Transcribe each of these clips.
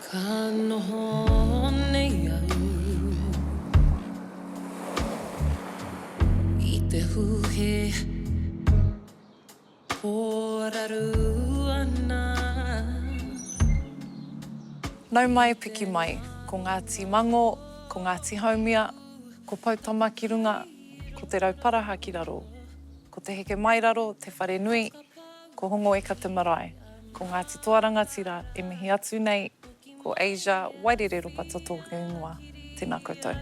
Ka noho nei au i te huhe pōraru ana. Nau mai piki mai, ko Ngāti Mango, ko Ngāti Haumia, ko Poutama ki runga, ko Te Rauparaha ki raro, ko Te Hekemairaro te wharenui, Ko Hongoeka te marae. Ko Ngāti Toa Rangatira e mihi atu nei, ko Asia Wairere Ropata tōku ingoa. Tēnā koutou.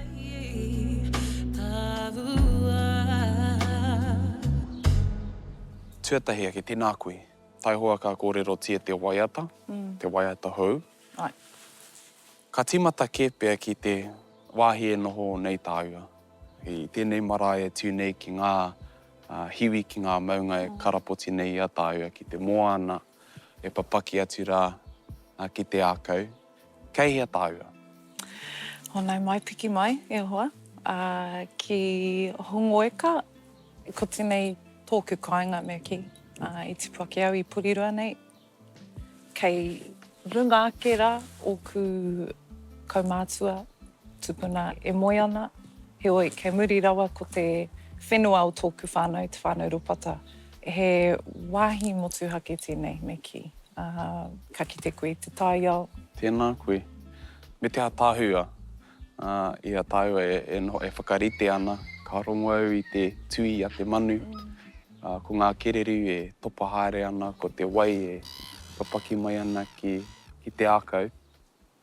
Tuatahi ake, tēnā koe. Taihoa ka kōrerotia te waiata, te waiata hou. Āe. Ka tīmata kē pea ki te wāhi e noho nei tāua. I tēnei marae e tū nei ki ngā hiwi ki ngā maunga e karapoti nei i a tāua ki te moana e papaki atu rā ki te ākau. Kei hea tāua? Hōnau mai, piki mai, e hoa, ki Hongoeka. Ko tēnei tōku kāinga, me kī, i tipu ake au i Porirua nei. Kei runga ake rā ōku kaumātua, tupuna e moe ana, heoi, kei muri rawa ko te whenua o tōku whānau, te whānau Ropata. He wāhi motuhake tēnei, me kī. Ka kite koe i te taiao. Tēnā koe. Me te ātaahua i a tāua e whakarite ana, ka rongo au i te tui a te manu, ko ngā kererū e topa haere ana, ko te wai e papaki mai ana ki te ākau.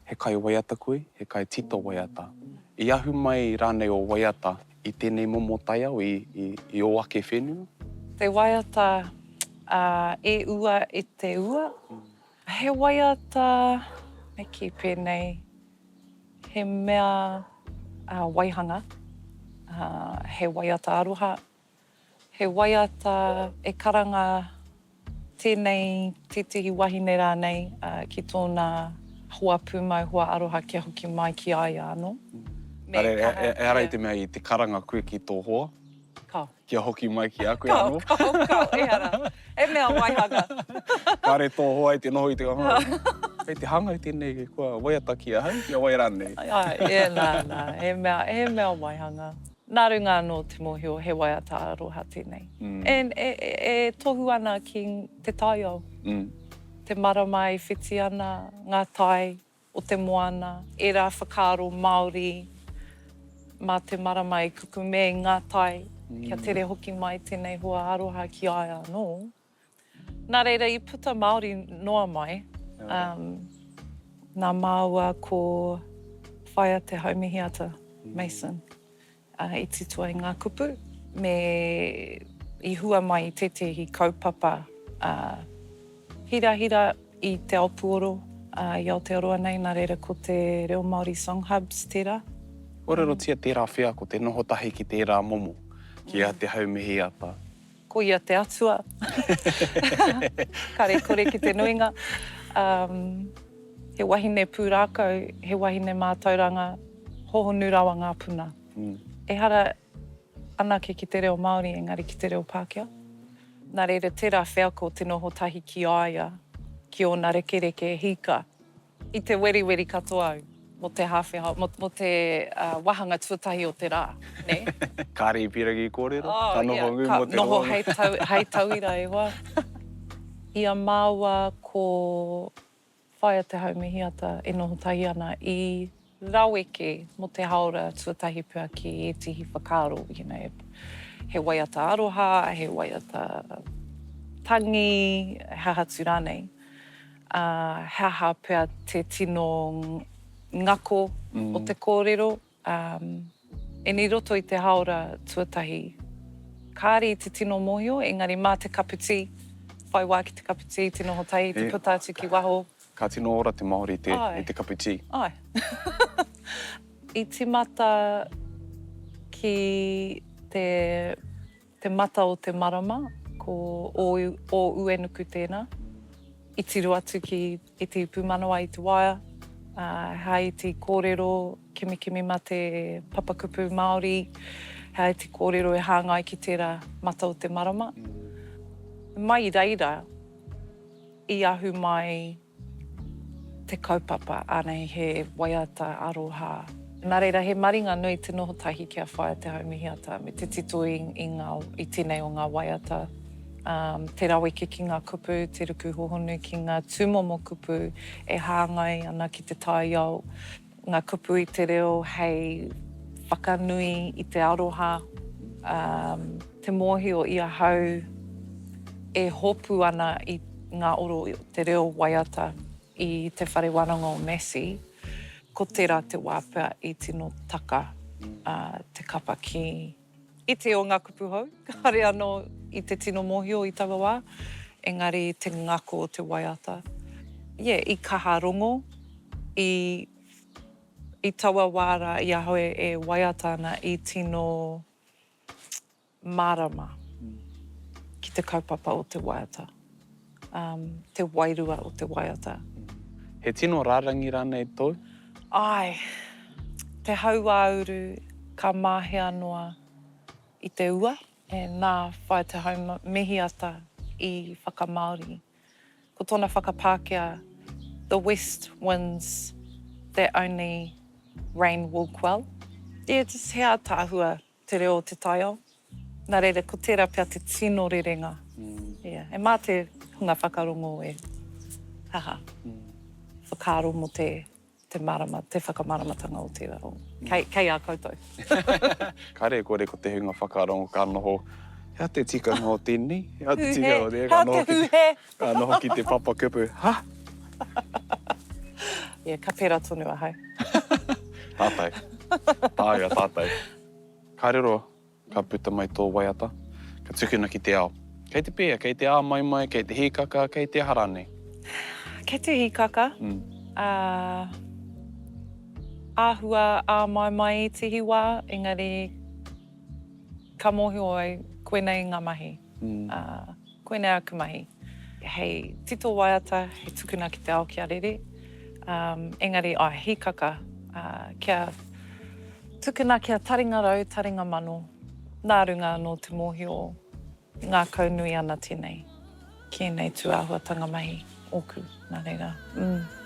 He kaiwaiata koe, he kaitito waiata. I ahu mai rānei ō waiata i tēnei momo taiao, i ō ake whenua? Te waiata a E Ua E Te Ua, he waiata, me kī pēnei, He mea waihanga, he waiata aroha, he waiata e karanga tēnei tētehi wahine rānei ki tōna hoa pūmau, hoa aroha kia hoki mai ki a ia anō. Me kaha. Ehara i te mea i te karanga koe ki tō hoa? Kao. Kia hoki mai ki a koe anō. Kao, kao, kao, ehara. He mea waihanga. Kāre tō hoa i te noho i te hanga. Kei te hāngai tēnei kua waiata ki ahau, ki a wai rānei. Āe, e, nā, nā, he mea, he mea waihanga. Nā runga anō te mōhio he waiata aroha tēnei. And e, e, e tohu ana ki te taiao. Te marama e whiti ana, ngā tai, o te moana, ērā whakaaro Māori mā te marama e kukume i ngā tai kia tere hoki mai tēnei hua aroha ki a ia anō. Nā reira i puta Māori noa mai, nā māua ko Whaea Te Haumihiata Mason. I titoa i ngā kupu, me i hua mai i tētehi kaupapa hirahira i te ao puoro i Aotearoa nei, nā reira ko te Reo Māori Song Hubs tērā. Kōrerotia tērā wheako, te noho tahi ki tērā momo, ki a Te Haumihiata. Ko ia te atua. Kare kore ki te nuinga. Um, he wahine pūrākau, he wahine mātauranga, hohonu rawa ngā puna. Mm. Ehara anake ki te reo Māori, engari ki te reo Pākehā. Nā reira, tērā wheako te noho tahi ki a ia, ki ōna rekereke hīka. I te weriweri katoa au mō te hāwhe, mō te wāhanga tuatahi o te rā, nē? Kāre i pīrangi kōrero, ka noho ngū mō te roanga. Ka noho hei tauira e hoa. I a māua ko Whaea Te Haumihiata e noho tahi ana i raweke mō te hāora tuatahi pea ki ētehi whakaaro, you know, he waiata aroha, he waiata tangi, he aha atu rānei. Ā, he aha pea te tino ngako o te kōrero? Ā, and i roto i te hāora tuatahi, kāre i te tino mōhio, engari mā te kapu tī, whai wā ki te kapu tī, te noho tahi, te puta atu ki waho. Ka tino ora te Māori i te kapu tī. Āe. I tīmata ki te Te mata o te marama, ko ō Uenuku tēnā. I tiro atu ki i te pūmanawa i te waea, ā, he iti kōrero kimikimi mā te papakupu Māori, he iti kōrero e hāngai ki tērā mata o te marama. Mai i reira, i ahu mai. te kaupapa, ānei he waiata aroha. Nā reira, he maringa nui te noho tahi ki a Whaea Te Haumihiata me te tito i, i ngā, i tēnei o ngā waiata. Um, te raweke ki ngā kupu, te ruku hohonu ki ngā tūmomo kupu e hāngai ana ki te taiao, ngā kupu i te reo hei whakanui i te aroha, um, te mōhio i ahau e hopu ana i ngā oro o te reo waiata i Te Whare Wānanga o Massey, ko tērā te wā pea i tino taka te kapa ki iti o ngā kupu hou, kāre anō i te tino mōhio i taua wā, engari te ngako o te waiata. Yeah, i kaha rongo i, i taua wā rā i ahau e waiata ana i tino mārama ki te kaupapa o te waiata, te wairua o te waiata. He tino rārangi rānei tōu? Āe. Te hauāuru ka mahea noa i te ua. E nā Whai Te Hau Mihiata i whakamāori. Ko tōna whakapākehā, The west winds that only rain will quell. Yeah, just he ātaahua te reo o te taiao. Nā reira, ko tērā pea te tino rerenga. Yeah. E mā te hunga whakarongo e, haha, whakaaro mō te, te marama, te whakamaramatanga o tērā o, kei, kei a koutou. Kāre e kore ko te hunga whakarongo ka noho, he aha te tikanga o tēnei? He aha te tikanga o tēnei? Ka noho ki te, ka noho ki te papakupu, ha? Yeah, ka pērā tonu ahau. Tātou. Tāua, tātou. Ka riro, ka puta mai tō waiata, ka tukuna ki te ao. Kei te pēhea, kei te āmaimai, kei te hīkaka, kei te aha rānei? Kei te hīkaka, ā, āhua āmaimai ētehi wā, engari ka mōhio au koinei ngā mahi. Ā, koinei aku mahi. Hei tito waiata, hei tukuna ki te ao kia rere. Ā, engari, āe, hīkaka, ā, kia tukuna kia taringa rau, taringa mano, nā runga anō te mōhio, ngākaunui ana tēnei, ki ēnei tūāhuatanga mahi ōku, nā reira, mm.